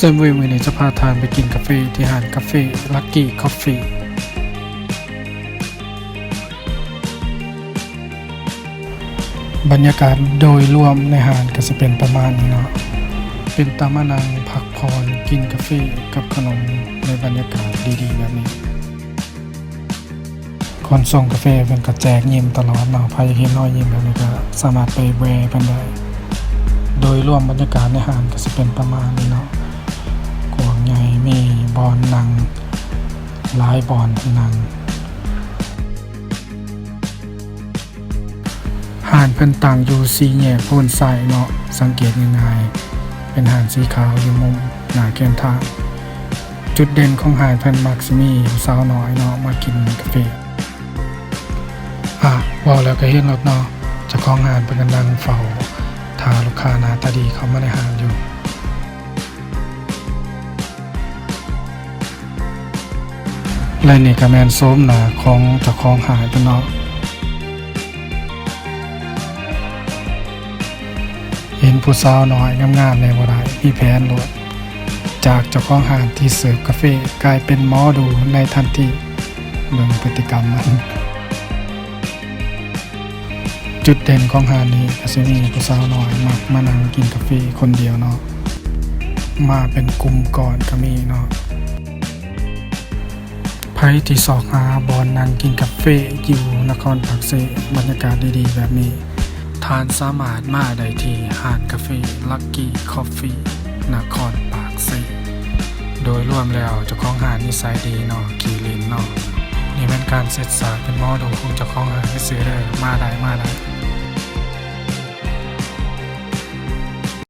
ແຊມເວີຍມື້ນີ້ຈະພາທ່ານໄປກິນກາເຟທີ່ຮ້ານກາເຟ Lucky Coffee. ບັນຍາກາດໂດຍລວມໃນຮ້ານກໍຊິເປັນປະມານນີ້ເນາະ, ເປັນຕາມານັ່ງພັກຜ່ອນກິນກາເຟກັບຂະໜົມໃນບັນຍາກາດດີໆແບບນີ້. ຄົນຊົງກາເຟເພິ່ນກໍແຈກຍິ້ມຕະຫຼອດເນາະ, ໃຜຢາກເຫັນຮອຍຍິ້ມແບບນີ້ກໍສາມາດໄປແວ່ເພິ່ນໄດ້. ໂດຍລວມບັນຍາກາດໃນຮ້ານກໍຊິເປັນປະມານນີ້ເນາະ, ກວ້າງໃຫຍ່ ມີບ່ອນນັ່ງຫຼາຍບ່ອນໃຫ້ນັ່ງ. ຮ້ານເພິ່ນຕັ້ງຢູ່ສີ່ແຍກໂພນໄຊເນາະ, ສັງເກດງ່າຍໆ ເປັນຮ້ານສີຂາວຢູ່ມຸມໜ້າແຄມທາງ. ຈຸດເດັ່ນຂອງຮ້ານເພິ່ນມັກຊິມີຜູ້ສາວນ້ອຍເນາະ ມາກິນກາເຟ. ອາ ເວົ້າແລ້ວກໍເຫັນໂລດເນາະ, ເຈົ້າຂອງຮ້ານເພິ່ນກຳລັງເຝົ້າຖ້າລູກຄ້າໜ້າຕາດີເຂົ້າມາໃນຮ້ານຢູ່. ແລະນີ້ກໍແມ່ນໂສມໜ້າຂອງເຈົ້າຂອງຮ້ານເພິ່ນເນາະ. ເຫັນຜູ້ສາວນ້ອຍງາມໆແດ່ບໍ່ໄດ້, ມີແຜນໂລດ. ຈາກເຈົ້າຂອງຮ້ານທີ່ເສີບກາເຟ ກາຍເປັນໝໍດູໃນທັນທີ. ເບິ່ງພຶດຕິກຳມັນ. ຈຸດເດັ່ນຂອງຮ້ານນີ້ກໍຊິມີຜູ້ສາວນ້ອຍມັກມານັ່ງກິນກາເຟຄົນດຽວເນາະ, ມາເປັນກຸ່ມກ້ອນກໍມີເນາະ. ໃຜທີ່ຊອກຫາບ່ອນນັ່ງກິນກາເຟຢູ່ນະຄອນປາກເຊ ບັນຍາກາດດີໆແບບນີ້, ທ່ານສາມາດມາໄດ້ທີ່ຮ້ານກາເຟ Lucky Coffee ນະຄອນປາກເຊ. ໂດຍລວມແລ້ວເຈົ້າຂອງຮ້ານນິໄສດີເນາະ, ຂີ້ຫຼິ້ນເນາະ. ນີ້ແມ່ນການເຊັດສາກເປັນໝໍດູຂອງເຈົ້າຂອງຮ້ານຊື່ໆເດີ, ມາໄດ້ ມາໄດ້.